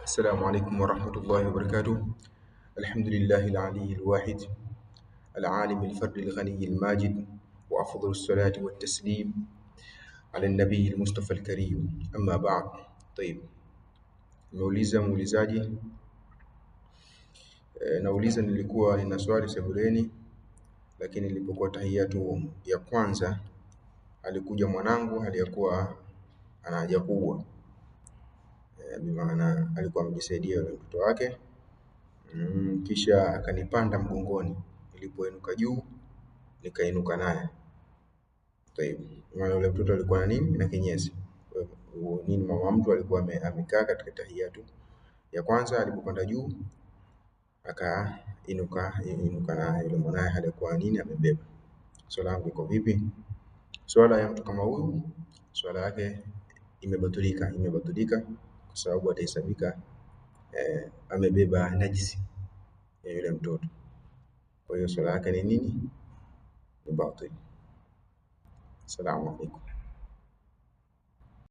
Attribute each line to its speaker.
Speaker 1: Assalamu alaikum warahmatullahi wabarakatuh. Alhamdulillahi alali alwahid alalim alfardi alghani almajid wa afdalu salati wattaslim ala nabii almustafa alkarim, amma ba'd. Tayib, nimeuliza muulizaji, nauliza nilikuwa nina swali sebuleni, lakini nilipokuwa tahiyatu ya kwanza alikuja mwanangu aliyekuwa ana haja kubwa, bimaana alikuwa amejisaidia yule mtoto wake. Kisha akanipanda mgongoni, nilipoinuka juu nikainuka naye. Tayib, maana yule mtoto alikuwa na nini? Na kinyesi. Nini, mama mtu alikuwa amekaa katika tahiyatu ya kwanza, alipopanda juu akainuka inuka naye yule mwanaye alikuwa nini amebeba. Swala yangu iko vipi? Swala ya mtu kama huyu, swala yake imebatulika, imebatulika kwa sababu atahesabika amebeba najisi ya yule mtoto. Kwa hiyo swala yake ni nini? Ni batili. Assalamu alaikum.